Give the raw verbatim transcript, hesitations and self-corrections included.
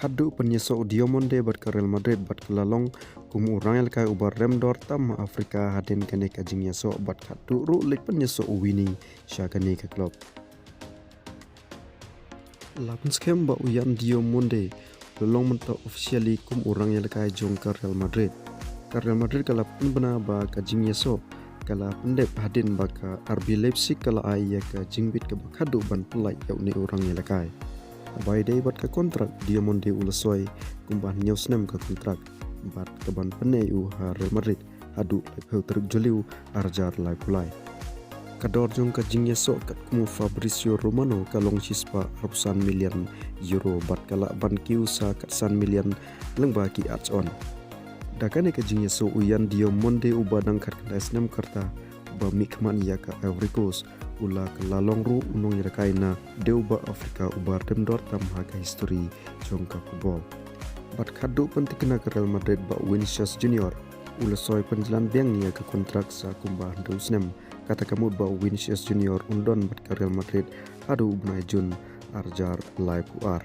Khatduh pynïasoh u Diomande bad ka Real Madrid bad ka la long kum u rangïalehkai uba rem dor tam ha Afrika hadien kane ka jingïasoh, bad khatduh ruh leit pynïasoh u Vini sha kane ka club. La pynskhem ba u Yan Diomande u la long mynta officially kum u rangïalehkai jong ka Real Madrid. Ka Real Madrid ka la pynbna ba ka jingïasoh ka la pyndep hadien ba ka R B Leipzig ka la ai ïa ka jingbit kaba khatduh ban pyllait ïa une u rangïalehkai. Haba ïadei bad ka kontrak, Diomande u la soi kumba hynñiew snem ka kontrak bad ka ban pynïaid u ha Real Madrid haduh laiphew tarik Juli ar hajar laiphew lai. Ka dor jong ka jingïasoh katkum u Fabrizio Romano ka long shispah arphew san million euro bad ka lah ban kiew sa katsan million lyngba ki ads-on. Da kane ka jingïasoh, u Yan Diomande uba dang khatkhyndai snem ka rta, uba mihkhmat ïa ka Ivory Coast, u la ka la long ruh u nongïalehkai na dewbah Afrika uba rem dor tam ha ka history jong ka football. Bad khatduh pynthikna ka Real Madrid ba u Vinicius Junior u la soi pynjlan biang ïa ka kontrak sa kumba hynriew snem. Kata ka mut ba u Vinicius Junior un don bad ka Real Madrid haduh u bnai Jun ar hajar laiphew ar.